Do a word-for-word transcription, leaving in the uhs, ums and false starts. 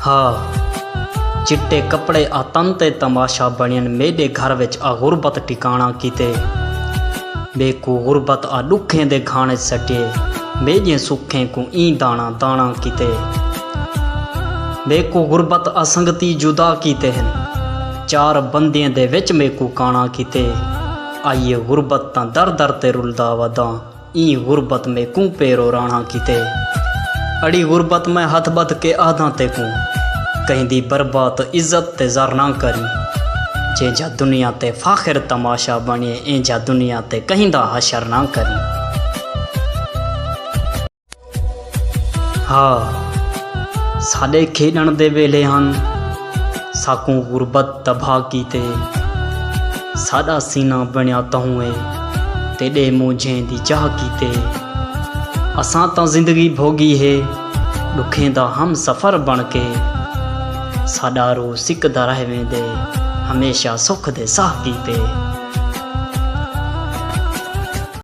ہا، چٹے کپڑے آ تن تے تماشا بݨین، میݙے گھر وچ آ غربت ٹکاݨا کیتے۔ میکوں غربت آ ݙکھیں دے گھاݨ وچ سٹیے، میݙیں سکھیں کوں ایں داݨا داݨا کیتے۔ میکوں غربت آ سنگتی جدا کیتے ہن، چار بندیں دے وچ میکوں کاݨا کیتے۔ آئیے غربت تاں در در تے رلدا وداں، ایں غربت میکوں پیرو راہݨا کیتے۔ اڑی غربت میں ہتھ ٻدھ کے آہداں تیکوں، کہیں دی برباد عزت تے زر نہ کریں۔ جینجھا دنیا تے فاخر تماشا بݨیے، اینجھا دنیا تے کہیں دا حشر نہ کریں۔ ہا، ساݙے کھیݙݨ دے ویلھے ہن، ساکوں غربت تباہ کیتے۔ ساݙا سینہ بݨیا تہوں اے، تیݙے مونجھیں دی جاہ کیتے۔ اساں تاں زندگی بھوڳی ہے، ݙکھیں دا ہم سفر بݨ کے۔ ساݙا روح سکدا رہ ویندے، ہمیشہ سکھ دے ساہ کیتے۔